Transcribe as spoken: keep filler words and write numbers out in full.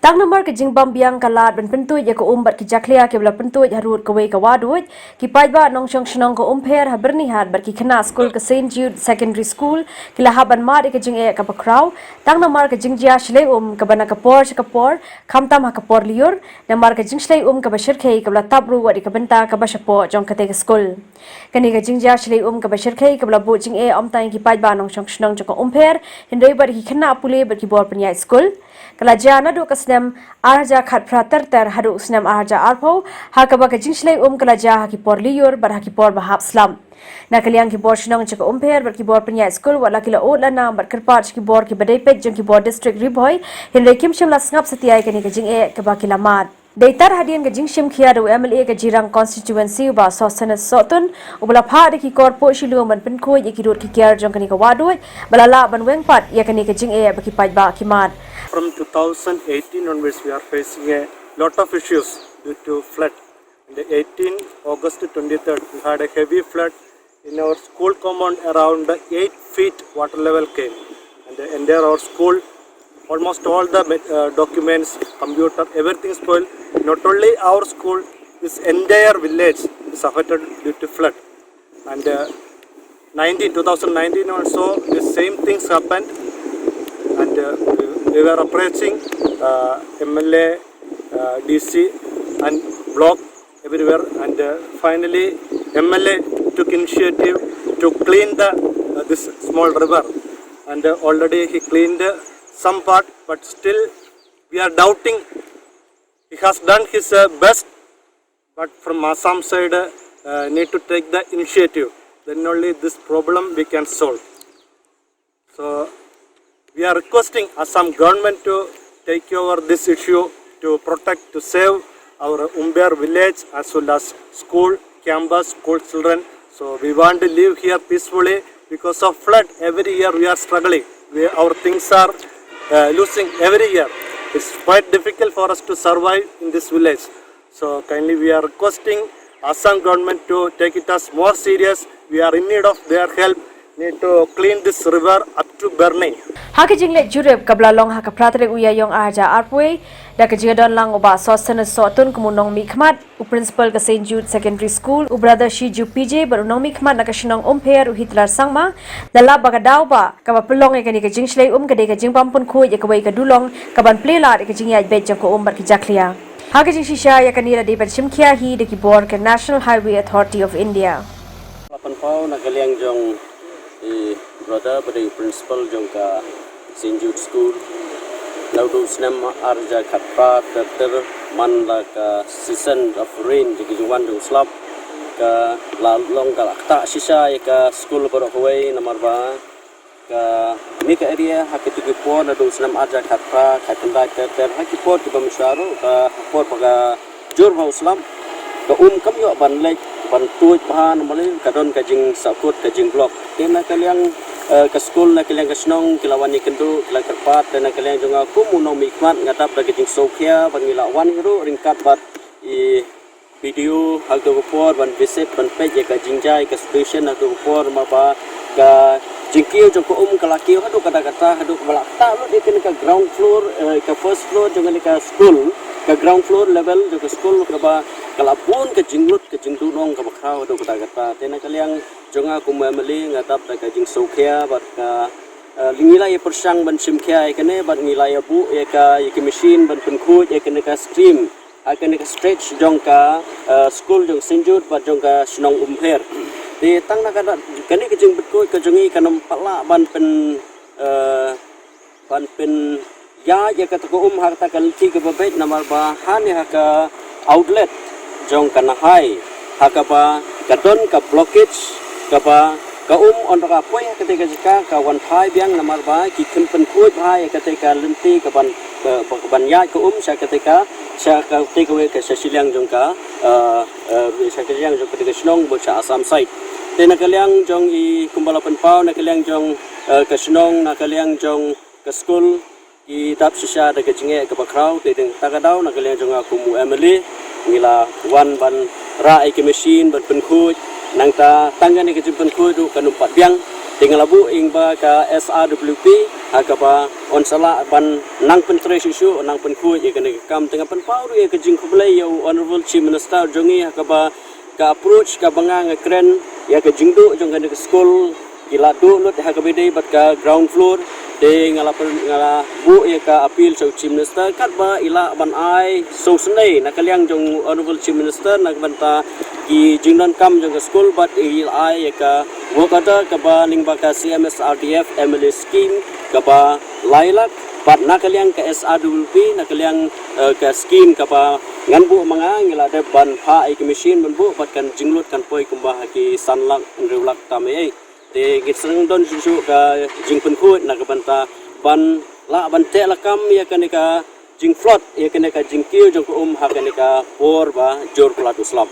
Tang namar ka jingbam biang ka lad ban pyntuid ïa ka um bad ki jakhlia kiba la pyntuid harud kawei ka wahduid, ki paidbah nongshong shnong ka Umpher ha Byrnihat bad ki khynnah skul ka Saint Jude Secondary School ki la hap ban mad ïa ka jingeh kaba khraw tang namar ka jingjia shlei um kaba na ka por sha ka por, khamtam ha ka por lyiur, namar ka jingshlei um kaba shyrkhei kaba la tap ruh wat ïa ka bynta kaba shapoh jong katei ka skul. Kane ka jingjia shlei um kaba shyrkhei kaba la buh jingeh ym tang ïa ki paidbah nongshong shnong jong ka Umpher, hynrei bad ki khynnah pule bad ki bor pynïaid skul. Ka la jia naduh ka snem ar hajar khatphra ter ter haduh u snem ar hajar arphew, ha kaba ka jingshlei um ka la jia ha ki por lyiur bad ha ki por ba hap slap. Na ka liang ki bor shnong jong ka Umpher bad ki bor pynïaid skul wat la ki la ud la nam bad kyrpad sha ki bor kiba dei peit jong ki bor district Ri Bhoi, hynrei kim shym la sngap satia ïa kane ka jingeh kaba ki la mad. Dei tar hadien ka jingshim khia da u M L A ka Jirang constituency u Bah Sosthenes Sohtun, uba la phah da ki kor puh shi lum ban pynkhuid ïa ki rud ki kiar jong kane ka wahduid ba la lah ban weng pat ïa kane ka jingeh ba ki paidbah ki mad. From two thousand eighteen onwards, we are facing a lot of issues due to flood. On the eighteen August twenty-third, we had a heavy flood in our school compound. Around eight feet water level came, and the entire our school, almost all the ma- uh, documents, computer, everything spoiled. Not only our school, this entire village is affected due to flood. And uh, nineteen, two thousand nineteen also, the same things happened. And uh, we, we were approaching uh, M L A, uh, D C, and block everywhere. And uh, finally, M L A took initiative to clean the uh, this small river, and uh, already he cleaned uh, some part, but still we are doubting. He has done his uh, best, but from Assam side, uh, uh, need to take the initiative. Then only this problem we can solve. So we are requesting Assam government to take over this issue to protect, to save our Umpher village as well as school campus, school children. So we want to live here peacefully. Because of flood, every year we are struggling. We, our things are uh, losing every year. It's quite difficult for us to survive in this village. So kindly we are requesting Assam government to take it as more serious. We are in need of their help. Need to clean this river up to Byrni. Ha ka jingleit jurip kaba la long ha ka phra tarik u Ïaïong ar hajar arphew wei, da ka jingdon lang u Bah Sosthenes Sohtun kum u nongmihkhmat, u principal ka Saint Jude Secondary School, u Brother Shiju P J bad u nongmihkhmat na ka shnong Umpher u Hitler Sangma, la lap ba ka daw ba kaba pynlong ïa kane ka jingshlei um ka dei ka jingbym pynkhuid ïa kawei ka dulong kaban plie lad ïa ka jingïaid beit jong ka um bad ki jakhlia. Ha ka jingshisha ïa kane la dei ban shim khia hi da ki bor ka National Highway Authority of India. La pynpaw na ka liang jong i brother ba dei u principal jong ka Saint Jude School. Naduh u snem ar hajar khatphra ter ter man la ka season of rain, jong ki jingwan jong u slap, ka la long ka la ktah shisha ïa ka school baroh kawei namar ba kane ka area ha kito ki por naduh u snem ar hajar khatphra, khatkhyndai ter ter, ha ki por kiba mynshuwa ruh, ka ha por ba ka jur bha u slap, ka um kam ïoh ban leit ban tuid bha, namar ka don ka jingsahkut, ka jingblock. Te na ka liang eh, ka skul, na ka liang ka shnong, ki la wan ïakynduh, ki la kyrpad. Te na ka liang jong nga kum u nongmihkhmat, nga dap da ka jingsngewkhia ba ngi la wan hi ruh ryngkat bad i B D O ha kato ka por ban visit, ban peit ïa ka jingjia, ka situation ha kato ka por, namar ba ka jingkiew jong ka um ka la kiew haduh katta katta, haduh kaba la ktah lut ïa kane ka ground floor, eh, ka first floor jong kane ka school, ka ground floor level jong ka school, kaba ka la bun ka jinglut, ka jingduhnong kaba khraw haduh katta katta. Te na ka liang jong nga kum u M L A, nga dap da ka jingsngewkhia bad ka, eh, ngi la ïa pyrshang ban shim khia ïa kane bad ngi la ïa buh ïa ka, ïa ka machine ban pynkhuid ïa kane ka stream ha kane ka stretch jong ka, eh, skul jong Saint Jude bad jong ka shnong Umpher. Te tang na ka da, kane ka jingpynkhuid ka jong ngi kan ym pat lah ban pyn, eh, ban pynïaid ïa kata ka um ha kata ka lynti kaba beit, namar ba hangne ha ka outlet jong ka Nahai, ha kaba ka don ka blockage, kaba ka um haba ka poi ha kata ka jaka ka wan phai biang, namar ba kim pynkhuid bha ïa kata ka lynti kaban, ka, kaban ïaid ka um sha kata ka, sha kata kawei ka, sha shiliang jong ka, eh, eh, sha ka shiliang jong kata ka shnong bad sha Assam side. Te na ka liang jong i, kumba la pynpaw, na ka liang jong, eh, ka shnong, na ka liang jong ka skul, ki dap shisha da ka jingeh kaba khraw. Te dang kata ka daw, na ka liang jong nga kum u M L A, ngi la wan ban rah ïa ka machine ban pynkhuid. Nangta tang kane ka jingpynkhuid ruh kan ym pat biang. Te nga la buh ïa ba ka S R W P ha kaba un sa lah ban nang pyntrei shuh shuh, nang pynkhuid ïa kane ka kam. Te nga pynpaw ruh ïa ka jingkhublei ïa u Honorable Chief Minister jong ngi ha kaba ka approach kaba nga nga kren ïa ka jingduh jong kane ka skul, ki la duh lut ha kaba dei bad ka ground floor. Te nga la pyn-, nga la buh ïa ka appeal sha u Chief Minister katba i lah ban ai sngewsynei na ka liang jong u Honorable Chief Minister na ka bynta ki jingdonkam jong ka skul bad i la ai ïa ka work order kaba lyngba ka C M S R D F M L A scheme kaba lai lak, bad na ka liang ka S R W P, na ka liang, eh, ka scheme kaba ngan buh ma nga, ngi la dep ban phah ïa ka machine ban buh, bad kan jinglut kan poi kumba ha ki san lak hynriew lak tam ei. Te ngi sdang don shuh shuh ka jingpynkhuid na ka bynta ban lah ban teh lakam ïa kane ka jingflood, ïa kane ka jingkiew jong ka um ha kane ka por ba jur palat u slap.